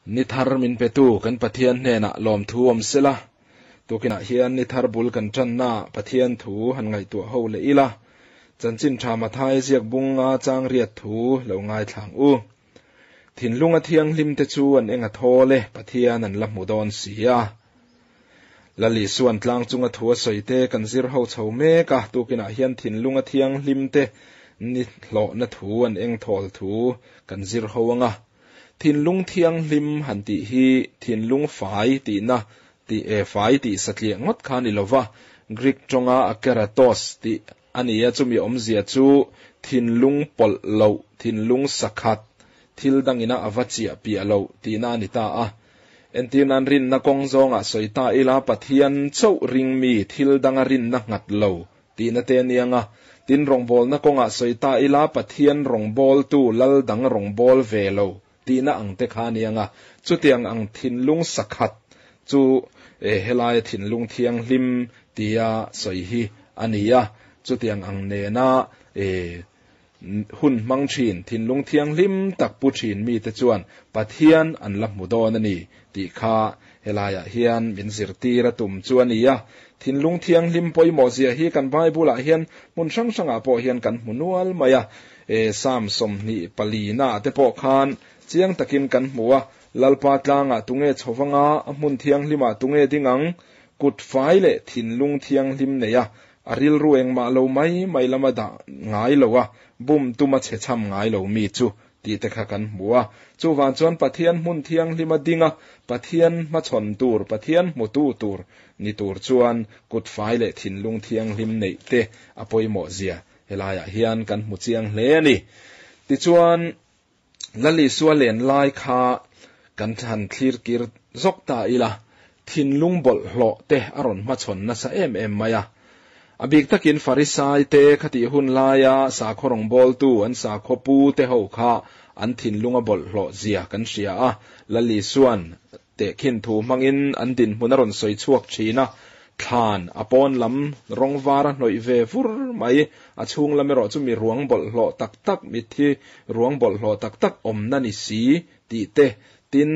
Ni thar min petu kan Pathian hnenah lawmthu awm sela, tukinah hian ni thar bul kan tanna Pathian thu han ngaihtuah ho leh ila, Chanchin Tha Mathai ziak bunga chang riat thu lo ngaithlang u. Thinlunga thianghlim te chu an eng a thawl e, Pathian an la hmu dawn si a. Lal Isuan tlang chunga thu a sawi te kan zir ho chho mek a, tukinah hian thinlunga thianghlim te ni hlawhna thu an eng thawl thu kan zir ho anga. Thinlung thianghlim han tih hi thinlung fai tihna tih e fai tih satliah ngawt kha ni lova, Greek tawnga akeratos tih a ni a, chumi awmzia chu thinlung pawlh loh, thinlung sakhat, thil dangina a va chiah piah loh tihna a ni ta a. Entirnan rinna kawng zawngah sawi ta ila, Pathian chauh ring mi thil danga rinna nghat lo tihna te a ni ang a. Tin, rawngbawlna kawngah sawi ta ila, Pathian rawngbawltu lal dang rawngbâwl ve lo tihna ang te kha a ni ang a. Chutiang ang thinlung sakhat chu helaia thinlung thianghlim tia sawi hi a ni a. Chutiang ang nena hun hmang thin, thinlung thianghlim tak pu thin mite chuan Pathian an la hmu dawn a ni tih kha helaiah hian min zirtir a tum chu a ni a. Thinlung thianghlim pawimawh zia hi kan Bible-ah hian hmun hrang hrangah pawh hian kan hmu nual mai a. Psalm 24 te pawh khan chiang takin kan hmu a, Lalpa tlangah tunge chhovanga, a hmun thianghlimah tunge ding ang? Kut fai leh thinlung thianghlim nei a, A rilru engmah lo mai mai lama dah ngai lo a, bum tuma chhe chham ngai lo mi chu tih te kha kan hmu a. Chuvang chuan Pathian hmun thianghlim a ding a, Pathian hmachhawn tur, Pathian hmutu tur ni tur chuan kut fai leh thinlung thianghlim neih te a pawimawh zia helaiah hian kan hmu chiang hle a ni. Tichuan, Lal Isua len lai kha kan han thlir kir zawk ta ila, thinlung bawlhhlawh te a rawn hmachhawn nasa em em mai a. A bik takin Farisai te khatih hun laia sakhaw rawngbawltu an sakhaw pu te ho kha an thinlunga bawlhhlawh zia kan hria a, Lal Isuan Tehkhin thu hmangin an dinhmun a rawn sawi chhuak thin a, thlan a pawn lam rawng var a hnawih ve vur mai, a chhung lam erawh chu mi ruang bawlhhlawh tak tak, mitthi ruang bawlhhlawh tak tak awmna ni si tih te, tin,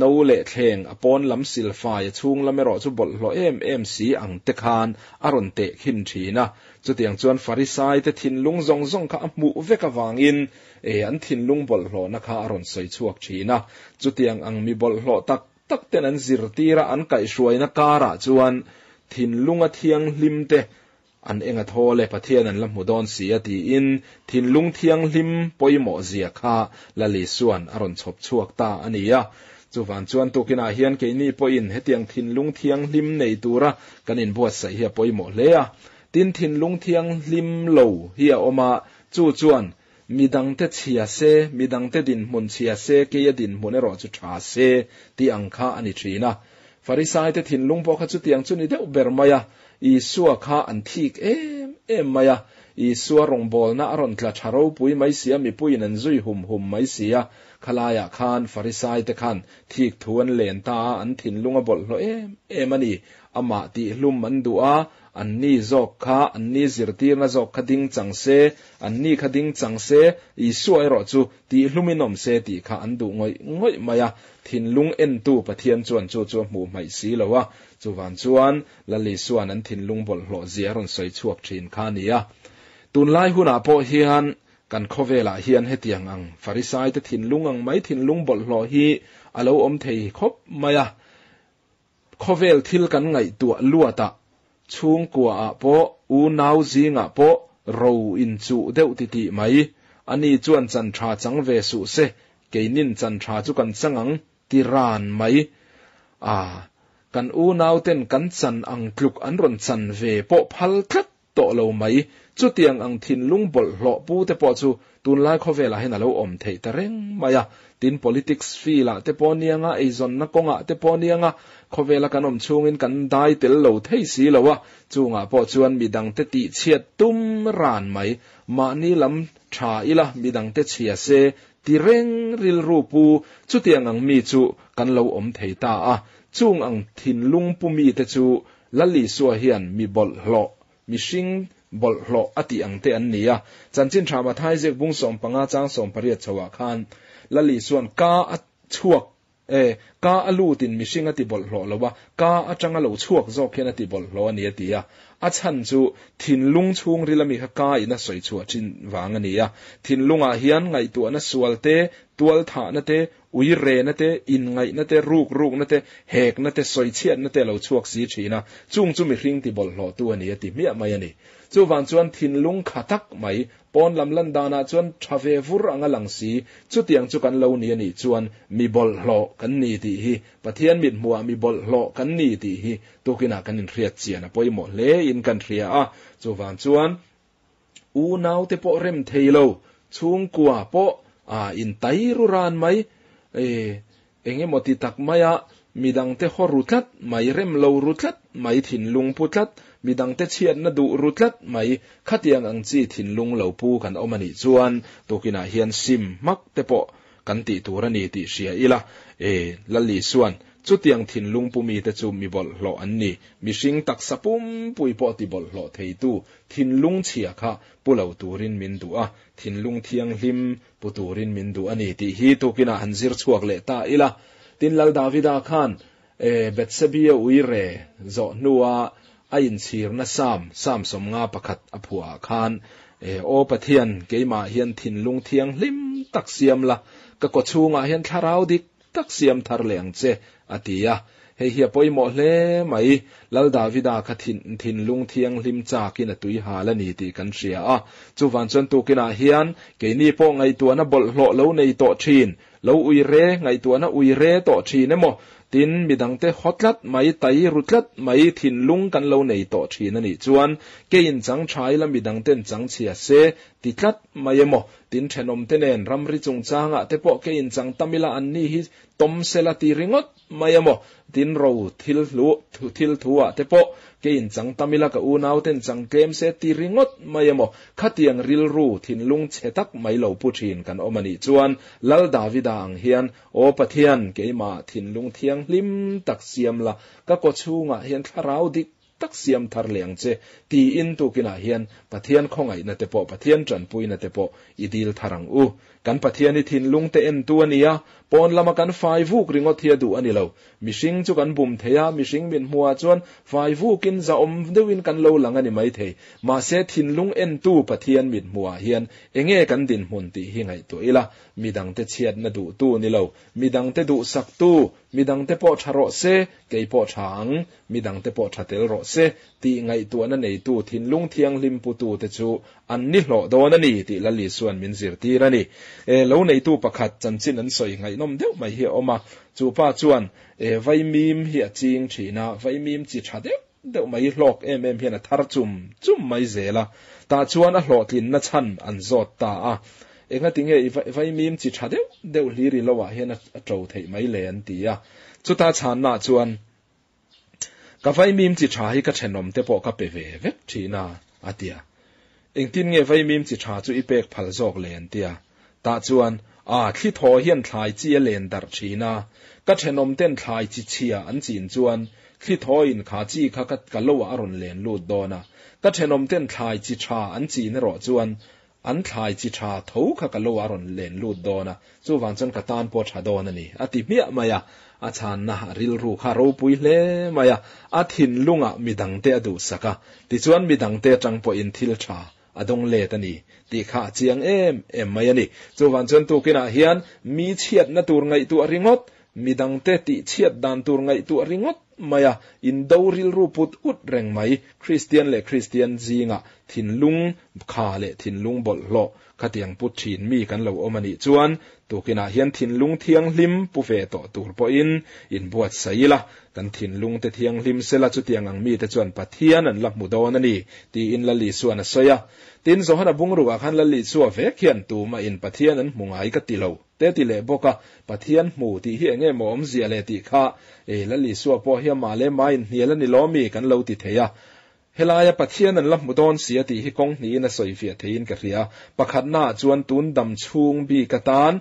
no leh thleng a pawn lam silfai a chhung lam erawh chu bawlhhlawh em em si ang te khan a rawn tehkhin thin a. Chutiang chuan Farisai te thinlung zawng zawng kha a hmuh vek avangin E, an thinlung bawlhhlawhna kha a rawn sawi chhuak thin a. Chutiang ang mi bawlhhlawh tak tak ten an zirtir a, an kaihhruaina karah chuan thinlunga thianghlim te an eng a thawl e, Pathian an la hmu dawn si a tiin thinlung thianghlim pawimawh zia kha Lal Isuan a rawn chhawp chhuak ta a ni a. Chuvan chuan tukinah hian keini pawhin hetiang thinlung thianghlim nei tura kan inbuatsaih hi a pawimawh hle a. Tin, thinlung thianghlim lo hi a awm a, chu chuan Midangte chhia se, midangte dinhmun chhia se, keia dinhmun erawh chu tha se, tih ang kha a ni thin a. Farisaite thinlung pawh kha chutiang chu ni deuh ber mai a, Isua kha an thik em em mai a. Isua rawngbawlna a rawn tla tha ropui mai si a, mipuiin an zui hum hum mai si a. Khalaiah khan Farisaite khan thik thu an len ta a, an thinlung a bawlhhlawh em em a ni. Amah tihhlum an duh a, Anni zawk kha, anni zirtirna zawk kha ding chang se, anni kha ding chang se, Isua erawh chu tihhlumin awm se tih kha an duh ngawih ngawih mai a. Thinlung entu Pathian chuan chu chu a hmuh hmaih si lo a. Chuvan chuan Lal Isua'n an thinlung bawlhhlawh zia a rawn sawi chhuak thin kha a ni a. Tunlai hunah pawh hian kan khawvelah hian hetiang ang Farisaite thinlung ang mai thinlung bawlhhlawh hi a lo awm thei khawp mai a. Khawvel thil kan ngaihtuah luatah chhungkuaah pawh unau zingah pawh ro inchuh deuh titih mai. Ani chuan chan tha chang ve suh se, keinin chan tha chu kan chang ang ti ran mai. A, kan unauten kan chan ang tluk an rawn chan ve pawh phal tlat tawh lo mai. Chutiang ang thinlung bawlhhlawh pu te pawh chu tunlai khawvelah hian a lo awm theih ta reng mai a. Tin, politics field-ah te pawh nianga, eizawnna kawngah te pawh nianga, khawvela kan awm chhungin kan dai tel lo thei si lo a, chungah pawh chuan midangte tihchhiat tum ran mai. Mahni lam tha ila midangte chhia se ti reng rilru pu chutiang ang mi chu kan lo awm thei ta a. Chung ang thinlung pu mite chu Lal Isua hian mi bawlhhlawh, mihring bawlhhlawh a tih ang te an ni a. Chanchin tha Mathai ziak bung 15 chang 18 chhoah khan Lal Isua'n ka a chhuak E, ka a lutin mihring a ti bawlhhlawh lo a, ka atanga lo chhuak zawk hian a ti bawlhhlawh a ni a ti a. A chhan chu thinlung chhungril ami kha ka in a sawi chhuah thin vang a ni a. Thinlungah hian ngaihtuahna sual te, tualthahna te, uirena te, inngaihna te, rukrukna te, hekna te, sawichhiatna te a lo chhuak si thin a, chung chu mihring ti bawlhhlawhtu a ni a ti hmiah mai a ni. Chuvang chuan thinlung kha tak mai, pawn lam lan danah chuan tha ve vur anga lang si, chutiang chu kan lo ni a nih chuan mi bawlhhlawh kan ni tih hi, Pathian mithmuhah mi bawlhhlawh kan ni tih hi tukinah kan inhriat chian a pawimawh hle in kan hria a. Chuvang chuan unaute pawh rem thei lo, chhungkua pawh intai ru ran mai, Engemaw ti tak maia midangte haw ru tlat mai, rem lo ru tlat mai, thinlung pu tlat, midangte chhiatna duh ru tlat mai, khatiang ang chi thinlung lo pu kan awm a nih chuan tukinah hian sim hmak te pawh kan tih tur a ni tih hria ila. E, Lal Isuan, chutiang thinlung pu mite chu mi bawlhhlawh an ni, mihring taksa pumpui pawh ti bawlhhlawh theitu thinlung chhia kha pu lo turin min duh a, thinlung thianghlim Pu turin min duh a ni tih hi tukinah han zir chhuak leh ta ila. Tin, Lal Davida khan e Bethsebia uire zawh hnua a inchhirna Sam, Sam 51 a phuahah khan, e Aw Pathian, keimah hian thinlung thianghlim tak siam la, ka kawchhungah hian thlarau dik tak siam thar leh ang che, a ti a. Hei hi a pawimawh hle mai. Lal Davida kha thin thinlung thianghlim chakin a tui hal a ni tih kan hria a. Chuvan chuan tukinah hian keini pawh ngaihtuahna bawlhhlawh lo nei tawh thin, lo ui re, ngaihtuahna ui re tawh thin emaw, tin midangte haw tlat mai, tai ru tlat mai thinlung kan lo nei tawh thin a nih chuan keiin chang tha ila midangten chang chhia se ti tlat mai emaw, Tin, thenawmte nen ramri chungchangah te pawh ke inchang tam ila anni hi tawm sela ti ringawt mai a maw? Tin, ro thil hlu thil thu-ah te pawh ke inchang tam ila ka unauten chang tlem se ti ringawt mai a maw? Khatiang rilru thinlung chhe tak mai lo pu thin kan awm a nih chuan Lal Davida ang hian, Aw Pathian, keimah thinlung thianghlim tak siam la, ka kawchhungah hian thlarau dik tak siam thar leh ang che, tiin tukinah hian Pathian khawngaihna te pawh, Pathian tanpuina te pawh i dil thar ang u. Kan Pathian hi thinlung te entu a ni a, pawn lama kan fai vuk ringawt hi a duh a ni lo. Mihring chu kan bum thei a, mihring min hmuhah chuan fai vukin zahawm deuhin kan lo lang a ni maithei. Mahse thinlung entu Pathian mit hmuhah hian enge kan dinhmun tih hi ngaihtuah ila, midangte chhiatna duhtu ni lo, midangte duhsaktu, midangte pawh tha rawh se, kei pawh tha ang, midangte pawh tha tel rawh se tih ngaihtuahna neitu thinlung thianghlim putute chu an ni hlawh dawn a ni tih Lal Isua'n min zirtir a ni. E, lo neitu pakhat chanchin an sawi ngaihnawm deuh mai hi a awm a, chu pa chuan e, vaimim hi a ching thin a, vaimim chi tha deuh deuh mai hlawk em em hian a thar chum chum mai zel a, tah chuan a hlawhtlinna chhan an zawt ta a, Engatinge i vaimim chi tha deuh deuh hlir i loah hian a to theih mai le an ti a, chuta chhannaah chuan Ka vaimim chi tha hi ka thenawm te pawh ka pe ve vek thin a, a ti a. Engtin nge vaimim chi tha chu i pek phal zawk le an ti a. Tah chuan, A, thli thaw hian thlai chi a len darh thin a, ka thenawm ten thlai chi chhia an chin chuan thli thawiin kha chi kha ka ka loah a rawn len lut dawn a, ka thenawm ten thlai chi tha an chin erawh chuan An thlai chi tha tho kha ka lo a rawn len lut dawn a, chuvang chuan ka tan pawh tha dawn a ni, a ti hmiah mai a. A chhanna a rilru kha a ropui hle mai a, a thinlungah midangte a duhsak a, tichuan midangte atang pawhin thil tha a dawng let a ni tih kha a chiang em em mai a ni. Chuvang chuan tukinah hian mi chhiatna tur ngaihtuah ringawt, midangte tihchhiat dan tur ngaihtuah ringawt mai a, indo rilru put ut reng mai, Kristian leh Kristian zingah thinlung kha leh thinlung bawlhhlawh khatiang put thin mi kan lo awm a nih chuan tukinah hian thinlung thianghlim pu ve tawh tur pawhin inbuatsaih ila, kan thinlung te thianghlim sela chutiang ang mite chuan Pathian an la hmu dawn a ni tiin Lal Isuan a sawi a. Tin, Johana bungrukah khan Lal Isua vek hian tumahin Pathian an hmu ngai ka ti lo. Te ti leh bawk a, Pathian hmu tih hi enge maw awmzia le tih kha e Lal Isua pawh hi amah leh mah inhnial a ni lawm mi kan lo ti thei a. Helaia Pathian an la hmu dawn si a tih hi kawng hnihin a sawi fiah theiin ka hria. Pakhatnaah chuan tun dam chhung bik atan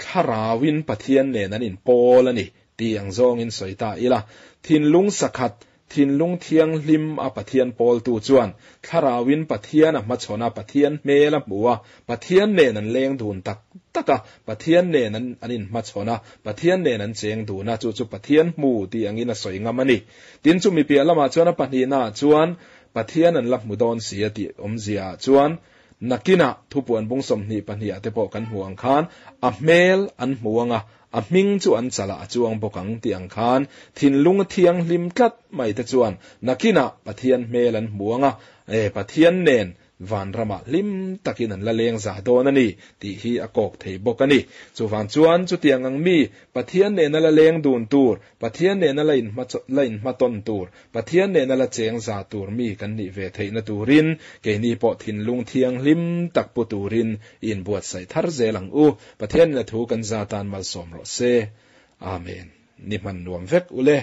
thlarauin Pathian nen an inpawl a ni tih ang zawngin sawi ta ila. Thinlung sakhat. Thinlung thianghlim a Pathian pawltu chuan Thlarauin Pathian a hmachhawn a, Pathian hmel a hmu a, Pathian nen an leng dun tak tak a, Pathian nen an an inhmachhawn a, Pathian nen an cheng dun a, chu chu Pathian hmu tih angin a sawi ngam a ni. Tin, chumi piah lamah chuan a pahnihnaah chuan Pathian an la hmu dawn si a tih awmziaah chuan nakinah Thupuan bung 22 ah te pawh kan hmuh ang khan a hmel an hmu ang a, A hming chu an chalah a chuang bawk ang tih ang khan thinlung thianghlim tlat mai te chuan nakinah Pathian hmel an hmu ang a, e, Pathian nen vanramah hlim takin an la leng za dawn a ni tih hi a kawk thei bawk a ni. Chuvang chuan chutiang ang mi, Pathian nena la leng dun tur, Pathian nena la inhma la inhmatawn tur, Pathian nena la cheng za tur mi kan nih ve theihna turin keini pawh thinlung thianghlim tak pu turin i inbuatsaih thar zel ang u. Pathianin a thu kan za tan malsawm rawh se. Amen. Ni hman nuam vek ule.